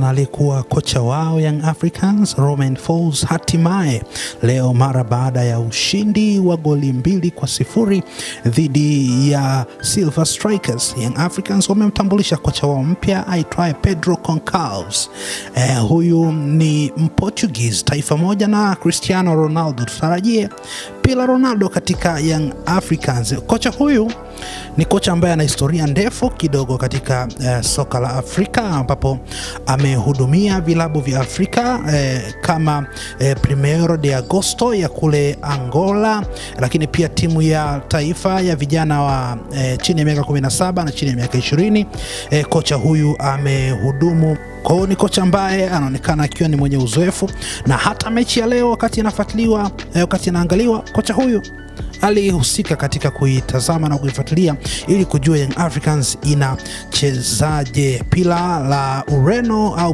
Na aliyekuwa kocha wao Young Africans Romain Folz hatimaye leo mara baada ya ushindi wa goli 2-0 dhidi ya Silver Strikers, Young Africans wamemtambulisha kocha wao mpya aitwaye Pedro Goncalves. Huyu ni Mportuguese, taifa moja na Cristiano Ronaldo. Tutarajie pila Ronaldo katika Young Africans. Kocha huyu ni kocha ambaye ana historia ndefu kidogo katika soka la Afrika, ambapo amehudumia vilabu vya Afrika kama Primeiro de Agosto ya kule Angola, lakini pia timu ya taifa ya vijana wa chini ya miaka 17 na chini ya miaka 20. Kocha huyu amehudumu. Kwa hiyo ni kocha ambaye anaonekana akiwa ni mwenye uzoefu, na hata mechi ya leo wakati inafuatiliwa, wakati inaangaliwa, kocha huyu alihusika katika kuitazama na kuifuatilia ili kujua Young Africans inachezaje. Pila la Ureno au